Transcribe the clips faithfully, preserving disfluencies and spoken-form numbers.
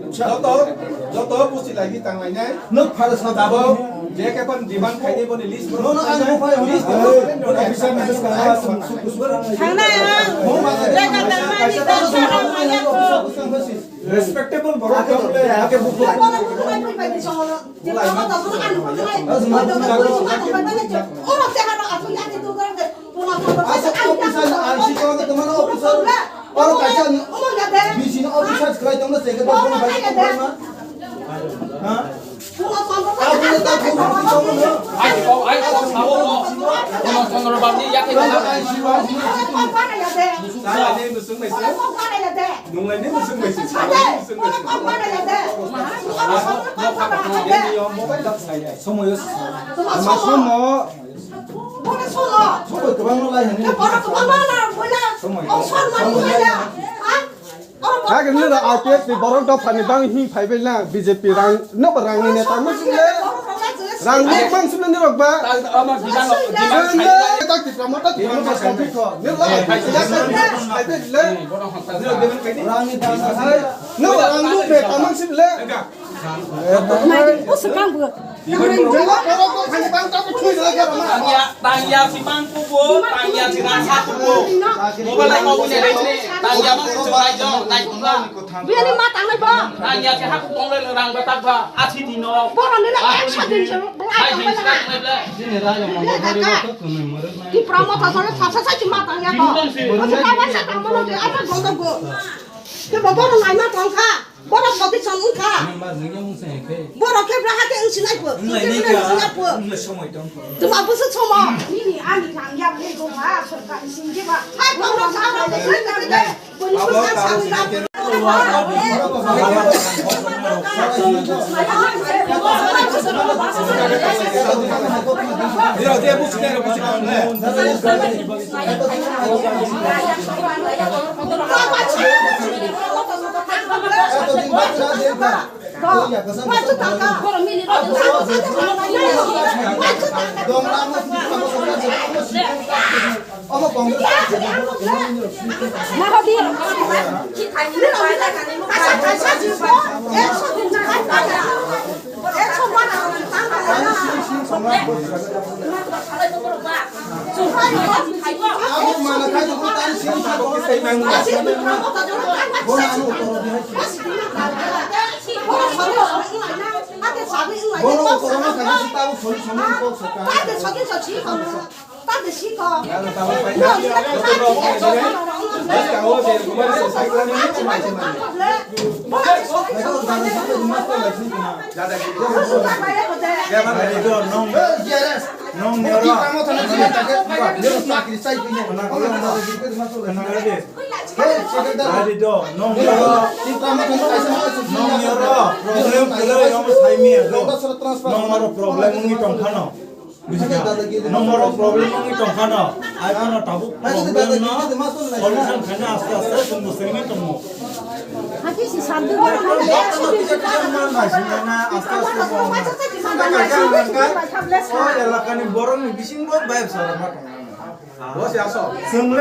Joto, joto busi lagi tang lainai. Nuk phara sa dabo. Je khe pan demand khaini boni list. No, no, ang buphai, list. Officer ni list ka. Thangnai ang. Respectable borok khe bupha. Asa officer ni R C ko ke teman officer. Oro kaisa ni B C ni officer khlai tongna se ke borok bai tongma. Ha? Abo ta ko ko ko. Ai ko, ai ko, sabo ko. Kono Chandra Babu ni yakhe na. Nunglai ni musung mai se. Nunglai ni musung mai se. Somoyo. Somo. Somo kwbangma lai hwnwi. Somo. Somo. Kagini da I P F ni borok dophani bang hing phaibai lang B J P rang no ba rang ni neta mo sile. Rang ni bang sile ni rok ba. Ama demand, demand. Ni ta Tipra Motha Tipra Motha ko. Ni la. Rang ni ta. No rang lu be tamang sile. Mai, o swkang bo. Tangya, tangya si mang kubo, tangya si rang ha kubo. Mobile lai mau punya deh ni. Tangya mang kubo lai jo, lai kubo. Bini ma tangnai bo. Tangya si ha kubo lai rang betak ba. Athi dino. Borok ni lai ekso din se. Lai din sa mai bla. Tipra Motha sore sa sa sa si ma tangya ko. Bini bang si. Masa kawai sa tangmo no de apa godo go. Ke bo borok lai ma tangkha. Borok soti song wngkha. Nang ba nang yang wngsa hai khe. Borok khe braha khe wngsinai pho. Wnglaini khe wngsinai pho. Wngla somoi tong pho. Tuma busu somo. Nini ani kang yang ni go ha sorkar sing je ba. Hai borok sa ba. Boni busu sa ba. Dira, dira, busu, dira, busu. Nong ni oro. Ari do, nong ni oro. Nong ni oro. Problem kwlwi omo sai mi do. Nong oro problem wngwi tong phano. Nong oro problem wngwi tong phano. Ai phano tabuk problem no solution khaina aste aste chwng bo swngwi tongo. Hati si sandu. Aste aste. O elakani borokni bisingo bayar sara ma tongo. Chwng le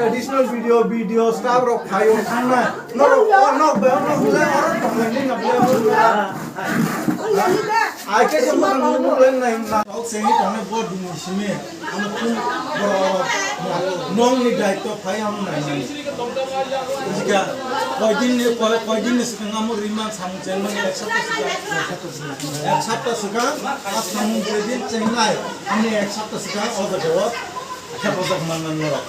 additional video, video staff rok phaio thangna. Norok o nok bai nok le oro tongo ni nok le. Ai khe se mo nang mo le nai na. Kok se ni tongo bo dini simi. Ano tu boro nong ni daityo phai ang nai nai. Jika koidin ni koi, koidin ni sikang amo rimang samung chen mani ek sapta sikang. Ek sapta sikang a samung koidin chengnai. Ani ek sapta sikang o jaga o. Khe bojak manna norok.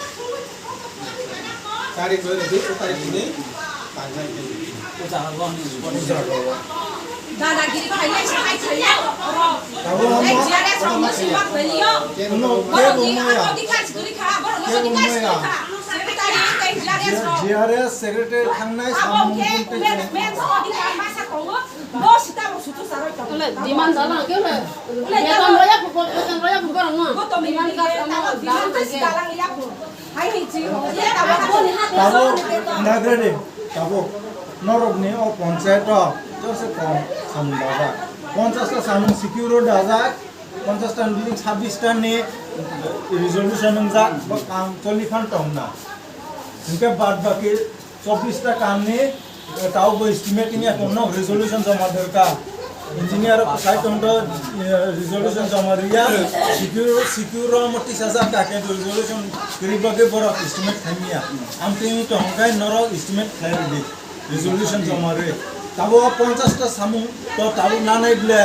Tarik doi ni dui, tarik ni. Dadagiri khainai se khai khainai. Abo G R S rok no simak beliyo. Borok ni ang odhikar sikri kha, borok no odhikar sikri kha. Secretary tei G R S rok. G R S secretary thangnai abo samung khe women, men's odhikar masa tongo. Bo sita bo sutu saroi tong. Ole demand dalang ke ole. Ole beton tamo. Roya pukor, beton roya pukor no. Bo to mi demand ka tamo, demand ka demand ke. Dalang ya ko. Hai hi chi ho. Ye tamo ko ni ha. Tabo, nagrade, tabo. Norok ni o panchayat o, jose kom samung dajak. Ponchas ta samung secure dajak. Ponchas ta ni sabis ta ni resolution wngjak. Bo kam choli phan tong na. Hingke bad baki Chobbish ta kamni, eh, tao bo estimate wngya tongno resolution joma dorkar. Engineer sai tongdo, eh, resolution joma riya, secure, secure ro mo tisa jak ka ke resolution kiri bagwi borok estimate khaimya. Amtwi tong kai norok estimate khai ridi, resolution joma ri. Tabo ponchas ta samung to tabo nanai ble.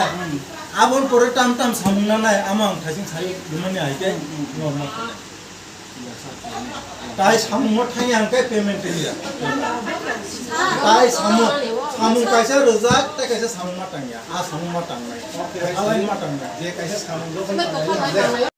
Abon pore tam tam samung nanai, amang thaising sai dumani ai ke normal. Tai samung mo thang yang kai payment ya. Tai samung, samung kaisa rojak, tai kaisa samung ma tang ya. A samung ma tang nai. Alai ma tang nai. Je kaisa samung do.